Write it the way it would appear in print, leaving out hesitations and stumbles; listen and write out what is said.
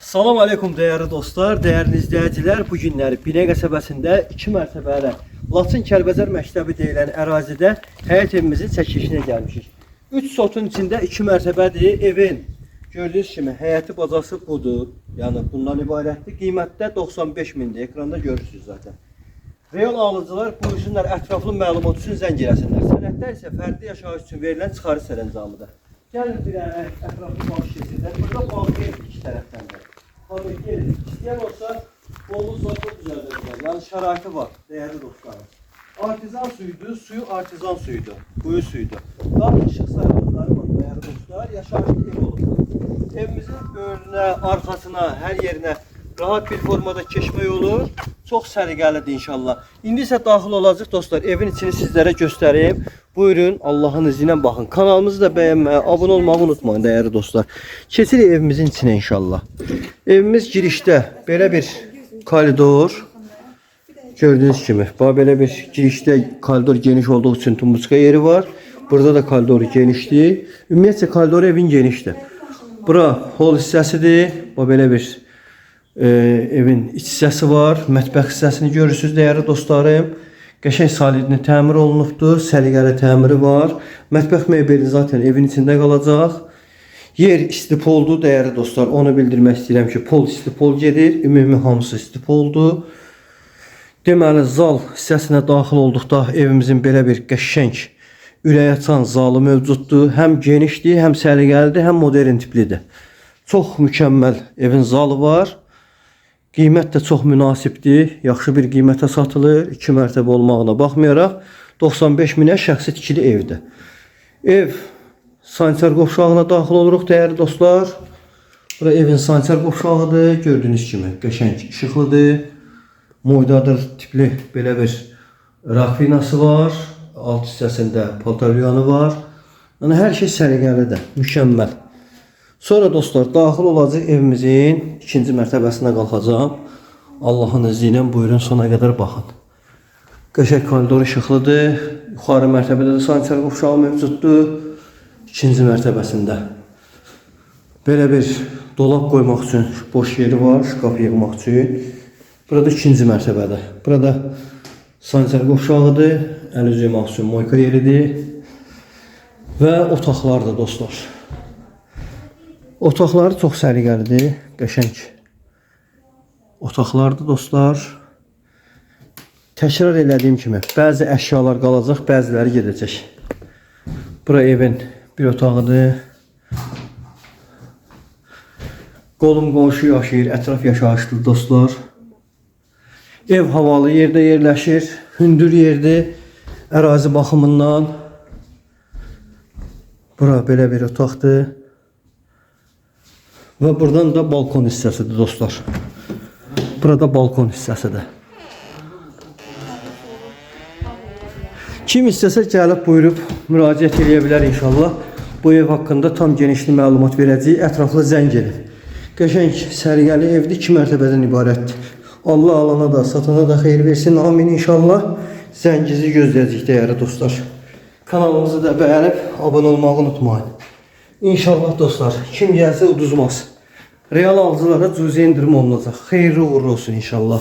Salam aleykum dəyərli dostlar, dəyərli izləyicilər. Bu günləri Binə qəsəbəsində 2 mərtəbəli Laçın Kəlbəcər məktəbi deyilən ərazidə həyət evimizin çəkilişinə gəlmişik. 3 sotun içində 2 mərtəbədir evin. Gördüyünüz kimi həyəti bacası budur. Yəni bundan ibarətdir. Qiymətdə 95 mindir. Ekranda görürsünüz zaten. Real alıcılar buyursunlar ətraflı məlumat üçün zəng eləsinlər. Sənədlər isə fərdi yaşayış üçün verilən çıxarış sərəncamıdır. Gəlin bir dənə ətraflı baxış keçirək. Burada bağ yerdir iki tərəfdən də. Tabii gelin. İstəyən olsa bolu zaten düzəldə bilər. Yəni şəraiti var, dəyərli dostlarım. Artizan suyudur, suyu artizan suyudur, quyu suyudur. Qaz işıq sayğacları var, dəyərli dostlar. Yaşayışlı ev olubdur. Evimizin böyrünə, arxasına, hər yerinə rahat bir formada keçmək olur. Çox səliqəlidir inşallah. İndi isə daxil olacaq dostlar. Evin içini sizlərə göstərim. Buyurun, Allahın izni ilə baxın. Kanalımızı da bəyənməyi, abunə olmağı unutmayın dəyərli dostlar. Keçirik evimizin içinə inşallah. Evimiz girişdə belə bir koridor. Gördüyünüz kimi, bax belə bir girişdə koridor geniş olduğu üçün tumbuçka yeri var. Burada da koridor genişdir. Ümumiyyətcə koridor evin genişdir. Bura hol hissəsidir. Bax belə bir evin iç hissəsi var. Mətbəx hissəsini görürsüz dəyərli dostlarım. Qəşəng solidni təmir olunubdur. Səliqəli təmiri var. Mətbəx mebeli zaten evin içində qalacaq. Yer istipoldur dəyərli dostlar. Onu bildirmək istəyirəm ki, pol istipol gedir. Ümumi hamısı istipoldur. Deməli, zal hissəsinə daxil olduqda evimizin belə bir qəşəng ürək açan zalı mövcuddur. Həm genişdir, həm səliqəlidir, həm modern tiplidir. Çox mükəmməl evin zalı var. Qiymət də çox münasibdir. Yaxşı bir qiymətə satılır. 2 mərtəbə olmağına baxmayaraq 95 minə şəxsi tikili evdir. Ev sanitar qovşağına daxil oluruq dəyərli dostlar. Bura evin sanitar qovşağıdır. Gördüyünüz kimi qəşəng işıqlıdır. Moydadır tipli belə bir rakvinası var. Alt hissəsində paltaryanı var. Yəni hər şey səliqəlidir, mükəmməl. Sonra dostlar daxil olacaq evimizin ikinci mərtəbəsinə qalxacağam. Allahın izni ilə buyurun sona qədər baxın. Qəşəng koridor işıqlıdır. Yuxarı mərtəbədə də sanitar qovşağı mövcuddur. İkinci mərtəbəsində. Belə bir dolab qoymaq üçün boş yeri var, şkaf yığmaq üçün. Burada ikinci mərtəbədə. Burada sanitar qovşağıdır, əl üz yumaq üçün moyka yeridir. Və otaqlardır dostlar. Otaqları çox səliqəlidir, qəşəng. Otaqlardır dostlar. Təkrar elədiyim kimi, bəzi əşyalar qalacaq, bəziləri gedəcək. Bura evin bir otağıdır. Qolum qonşu yaşayır, ətraf yaşayışlı dostlar. Ev havalı yerdə yerləşir, hündür yerdir, ərazi baxımından. Bura belə bir otaqdır. Və buradan da balkon hissəsidir dostlar. Burada balkon hissəsidir. Kim istəsə gəlib buyurub müraciət eləyə bilər inşallah. Bu ev haqqında tam genişli məlumat verəcəyik. Ətraflı zəng edin. Qəşəng, səliqəli evdir, 2 mərtəbədən ibarətdir. Allah alana da, satana da xeyir versin. Amin inşallah. Zənginizi gözləyəcəyik dəyərli dostlar. Kanalımızı da bəyənib abunə olmağı unutmayın. İnşallah dostlar, kim gəlsə uduzmaz. Real alıcılara cüzi endirim olunacaq. Xeyirli uğurlu olsun inşallah.